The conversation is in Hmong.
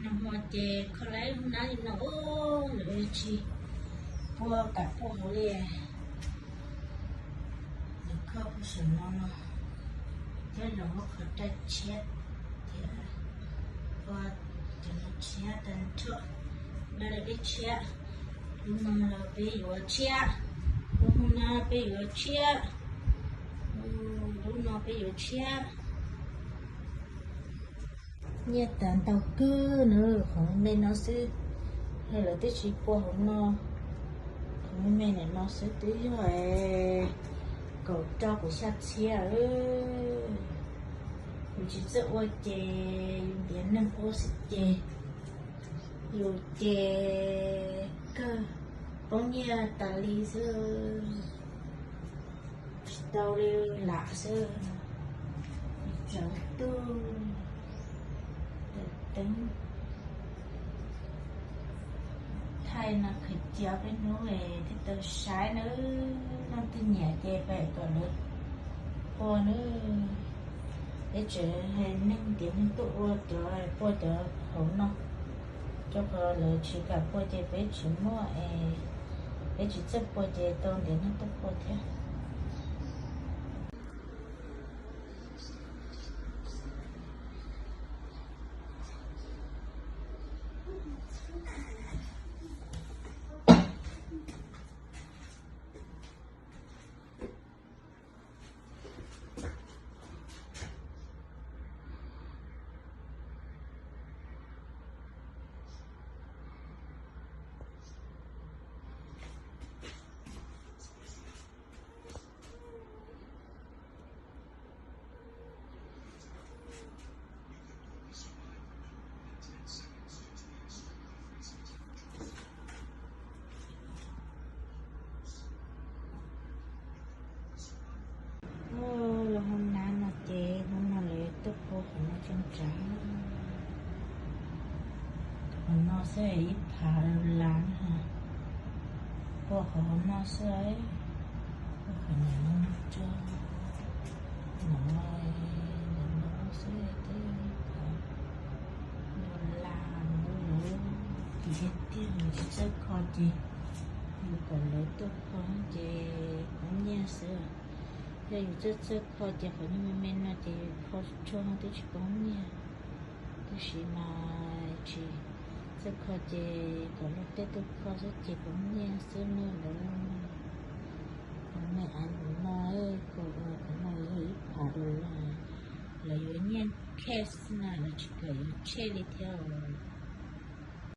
Hmo ces kho laib hoob nab li no, lawv tsis puag kam puag hauv li. Lawv kho puag saum no no, thiab los muab kho raj tshiab thiab, ua cov no tshiab tag nrho, dab li peb tshiab. Lub no los peb yuav tshiab, lub hoob nab peb yuav tshiab, lub no peb yuav tshiab. Nyiaj tas ntau kawg na, qhov me me no xwb, lawv twb tsis pua hauv no. Qhov me me ntawm no xwb twb yog kaum rau kaum xya txhiab. Yus tsis txawj ua ces yus ntiav neeg ua xwb ces yus ces kawg poob nyiaj tas li xwb, tsis tau li lam xwb. Tsawv tuj, teeb thaij no khaws cia peb hnub thiaj tau saib nawb. Leej twg nyiam ces pab kom lawv pua nawb. Peb tseem hais neeg tias neeg tuaj ua cov pua cov hauv no, rau qhov lawv tsis kam pua ces peb tsis muaj es, peb tsis txawj pua ces tau ntiav neeg tuaj pua thiab. Los hauv nab no ces hnub no lawv tuaj pua qhov no tso ntsav. Qhov no xwb ib phav las, pua qhov hauv no xwb, pua qhov no tso, no, no xwb twb phav las lawm. Tiag tiag yus tsis txawj kho ces yus kom lawv tuaj kho ces poob nyiaj xwb. Yog yus txawj txawj kho ces qhov nyiaj me me no ces yus kho tsuag twb tsis poob nyiaj. Tab sis mas tsis txawj kho ces kom luag tej tuaj kho xwb ces poob nyiaj xwb nawb lawv. Qhov me av no, qhov no yog ib phav las, lawv yuav nyiaj cash na, lawv tsis kam yuav check li thiab os.